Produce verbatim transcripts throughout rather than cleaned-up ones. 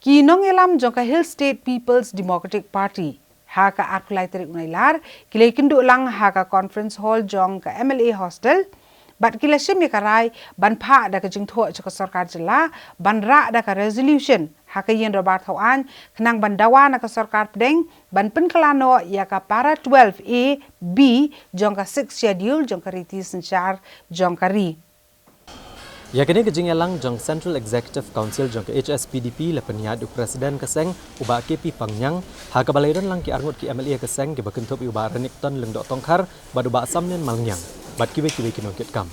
Ki nongïalam jong ka Hill State People's Democratic Party ha ka arphew lai tarik u Nailar ki la ïakynduh lang ha ka conference hall jong ka M L A hostel bad ki la shim ïa ka rai ban phah da ka jingthoh sha ka sorkar jylla ban rah da ka resolution ha ka ïing dorbar thaw aiñ khnang ban dawa na ka sorkar pdeng ban pynkylla noh ïa ka para twelve A B jong ka sixth schedule jong ka riti synshar jong ka ri. Ïa kane ka jingïalang jong Central Executive Council jong ka H S P D P la pynïaid u President ka seng u Bah K P Pangñiang, ha kaba la ïadon lang ki arngut ki M L A ka seng kiba kynthup ïa u Bah Renikton Lyngdoh Tongkhar bad u Bah Samnen Malngiang bad kiwei kiwei ki nongkitkam.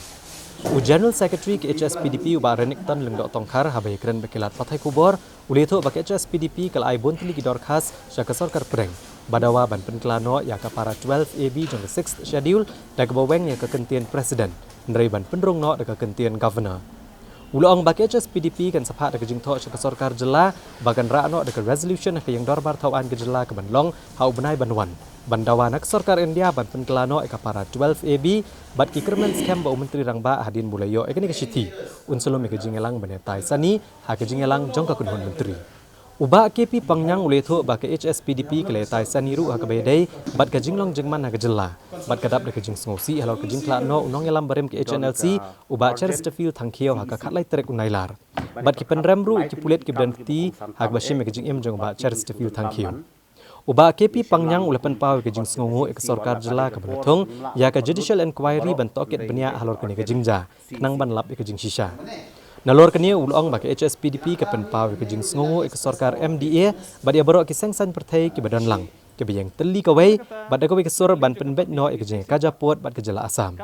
U General Secretary ka H S P D P u Bah Renikton Lyngdoh Tongkhar haba ïakren bad ki lad pathai khubor u la ïathuh ba ka H S P D P ka la ai bun tylli ki dorkhas sha ka sorkar pdeng ba dawa ban pynkylla noh ïa ka para twelve A B jong ka sixth schedule da kaba weng ïa ka kyntien President hynrei ban pynrung noh da ka kyntien Governor. U la ong ba ka H S P D P kan sa phah da ka jingthoh sha ka sorkar jylla ba kan rah noh da ka resolution ha ka ïing dorbar thaw aiñ ka jylla kaban long ha u bnai ban wan ban dawa na ka sorkar India ban pynkylla noh ïa ka para twelve A B bad ki kyrmen skhem ba u Myntri Rangbah hadien ba u la ïoh ïa kane ka shithi un sa lum ïa ka jingïalang ban ïatai sani ha ka jingïalang jong ka kynhun myntri. U Bah K P Pangñiang u la ïathuh ba ka H S P D P ka la ïatai sani ruh ha kaba ïadei bad ka jinglong jingman ha ka jylla bad ka dap da ka jingsngewsih halor ka jingkhlad noh u nongïalam barim ka H N L C u Bah Chesterfield Thangkhiew ha ka khatlai tarik u Nailar bad ki pynrem ruh ïa ki pulit kiba don kti ha kaba shim ïa ka jingim jong u Bah Chesterfield Thangkhiew. U Bah K P Pangñiang u la pynpaw ïa ka jingsngewnguh ïa ka sorkar jylla kaba la thung ïa ka judicial inquiry ban tohkit bniah halor kane ka jingjia khnang ban lap ïa ka jingshisha. Nalor kane u la ong ba ka H S P D P ka pynpaw ïa ka jingsngewnguh ïa ka sorkar M D A bad ïa baroh ki seng saiñ pyrthei kiba don lang kiba ïeng tylli kawei bad da kawei ka sur ban pynbeit noh ïa ka jingïakajia pud bad ka jylla Assam.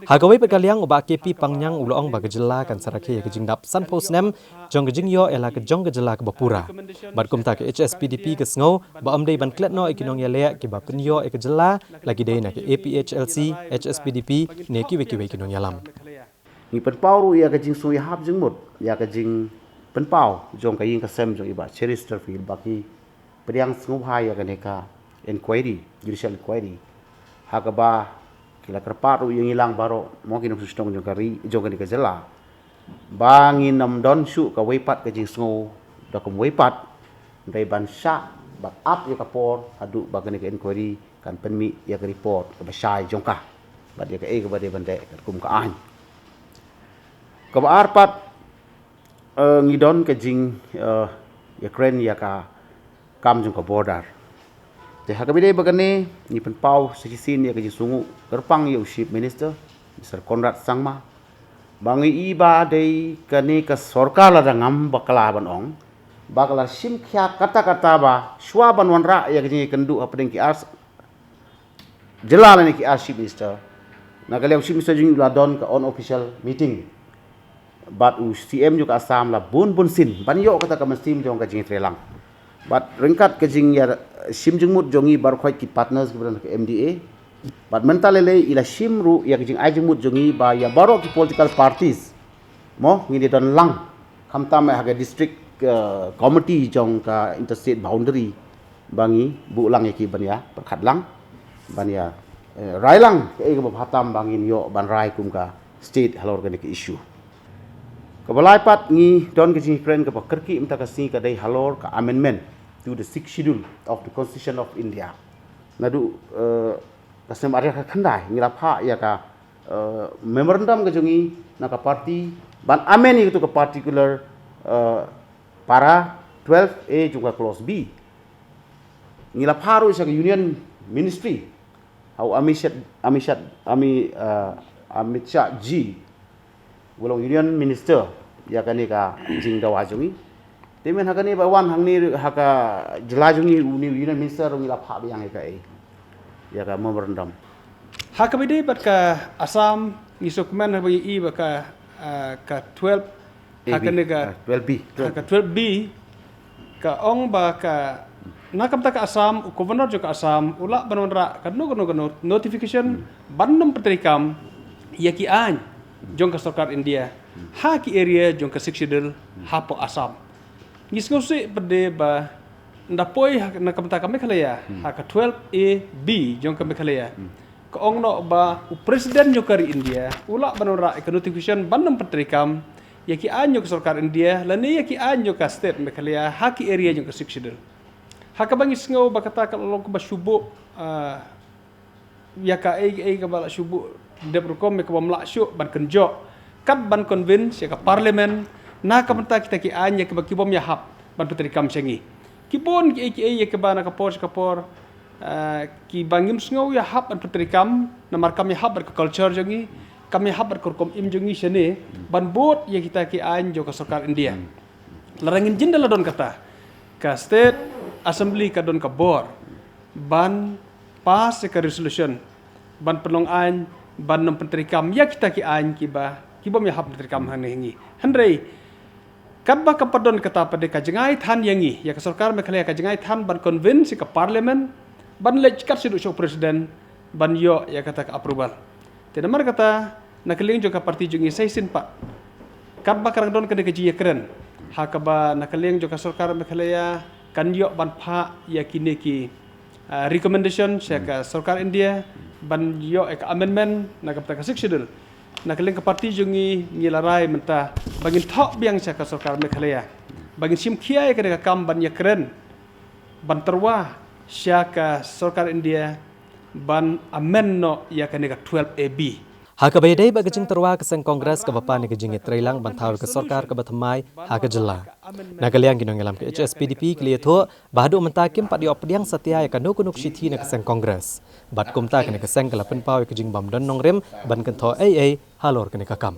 Ha kawei pat ka liang u Bah K P Pangñiang u la ong ba ka jylla kan sa rakhe ïa ka jingdap sanphew snem jong ka jingïoh ïa la ka jong ka jylla kaba pura. Bad kumta ka H S P D P ka sngew ba ym dei ban klet noh ïa ki nongïaleh kiba pynïoh ïa ka jylla la ki dei na ka A P H L C, H S P D P ne kiwei kiwei ki nongïalam. Ngi pynpaw ruh ïa ka jingsngewhap jingmut ïa ka jingpynpaw jong ka ïing ka sem jong i Bah Chesterfield ba ki pdiang sngewbha ïa kane ka inquiry, judicial inquiry. Ha kaba ki la kyrpad ruh ïa ngi lang baroh mo ki nongshong shnong jong ka ri jong kane ka jylla ba ngin ym don shuh kawei pat ka jingsngew da kumwei pat. Hynrei ban shah bad ap ïa ka por haduh ba kane ka inquiry kan pynmih ïa ka report kaba shai jong ka bad ïa kaei kaba dei ban dei katkum ka aiñ. Kaba ar pat, eh, ngi don ka jing, eh, ïakren ïa ka kam jong ka border. Te ha kaba ïadei bad kane ngi pynpaw sa shisien ïa ka jingsngewnguh kyrpang ïa u Chief Minister Mister Conrad Sangma ba ngi i ba dei kane ka sorkar lada ngam bakla ban ong ba ka la shim khia katta katta ba shuwa ban wanrah ïa ka jingïakynduh hapdeng ki ar jylla lane ki ar Chief Minister. Na ka liang u Chief Minister jong ngi u la don ka unofficial meeting bad u C M jong ka Assam la bun bun sien ban ïoh kata ka mynsiem jong ka jingïatreilang. Bad ryngkat ka jingïashim jingmut jong ngi baroh khoit ki partners kiba don ka M D A. Bad mynta lei lei i la shim ruh ïa ka jingai jingmut jong ngi ba ïa baroh ki political parties mo ngin ïa don lang khamtam ha ka district, eh, committee jong ka interstate boundary ba ngi buh lang ïa ki ban ïa pyrkhat lang ban ïa, eh, rai lang kaei kaba bha tam ba ngin ïoh ban rai kum ka state halor kane ka issue. Kaba lai pat ngi don ka jingkren kaba kyrkieh mynta ka sngi ka dei halor ka amendment to the sixth schedule of the Constitution of India. Naduh, eh, ka snem ar hajar khyndai ngi la phah ïa ka, eh, memorandum ka jong ngi na ka party ban amend ïa katu ka particular, eh, para twelve A jong ka clause B. Ngi la phah ruh sha ka Union Ministry ha u Amit Shah, Amit Shah, Ami, eh, Amit Shah ji u long Union Minister ïa kane ka jingdawa jong ngi. Te mynta ha kane ba wan hangne ha ka jylla jong ngi une u Union Minister ruh ngi la phah biang ïa kaei ïa ka memorandum. Ha kaba ïadei bad ka Assam ngi sngewkmen haba ngi i ba ka, ah, ka twelve ha kane ka, ah, twelve B, ha ka twelve B ka ong ba ka na ka bynta ka Assam u Governor jong ka Assam u lah ban wanrah kano kano ka notification ban ym pyntreikam ïa ki aiñ jong ka sorkar India ha ki area jong ka sixth schedule hapoh Assam. Ngi sngewsih pat de ba nda poi ha, na ka bynta ka Meghalaya ha ka twelve A B jong ka Meghalaya ka ong noh ba u President jong ka ri India u lah ban wanrah ïa ka notification ban ym pyntreikam ïa ki aiñ jong ka sorkar India lane ïa ki aiñ jong ka state Meghalaya ha ki area jong ka Sixth Schedule. Ha kaba ngi sngew ba kata ka long kaba shu buh, ah, ïa kaei kaei kaba la shu buh dep rukom ïa kaba ym lah shuh ban kynjoh, kat ban convince ïa ka parliament na ka bynta kita ki aiñ ïa kiba ki bym ïahap ban pyntreikam sha ngi. Ki bun kiei kiei ïa kiba na ka por sha ka por, ah, kiba ngim sngew ïahap ban pyntreikam namar kam ïahap bad ka culture jong ngi, kam ïahap bad ka rukom im jong ngi shane ban bud ïa kita ki aiñ jong ka sorkar India. Lada ngin jin da la don kata, ka state assembly ka don ka bor ban pass ïa ka resolution ban pynlong aiñ ban nym pyntreikam ïa kita ki aiñ kiba ki bym ïahap pyntreikam hangne ha ngi. Hynrei katba ka pat don kata pat de ka jngai than ïa ngi, ïa ka sorkar Meghalaya ka jngai than ban convince ïa ka parliament ban leit kat sha u president ban ïoh ïa kata ka approval. Te namar kata na ka liang jong ka party jong ngi sa shisien pat, katba ka dang don kane ka jingïakren, ha kaba na ka liang jong ka sorkar Meghalaya kan ïoh ban phah ïa kine ki, ah, recommendation sha ka sorkar India ban ïoh ïa ka amendment na ka bynta ka Sixth Schedule. Na ka liang ka party jong ngi ngi la rai mynta ba ngin thoh biang sha ka sorkar Meghalaya ba ngin shim khia ïa kane ka kam ban ïakren ban tyrwa sha ka sorkar India ban amend noh ïa kane ka twelve A B. Ha kaba ïadei bad ka jingtyrwa ka seng Congress kaba pan ïa ka jingïatreilang ban thaw ïa ka sorkar kaba thymmai ha ka jylla, na ka liang ki nongïalam ka H S P D P ki la ïathuh ba haduh mynta kim pat ïoh pdiang satia ïa kano kano ka shithi na ka seng Congress. Bad kumta kane ka seng ka la pynpaw ïa ka jingbym don nongrim ban kynthoh ei ei halor kane ka kam.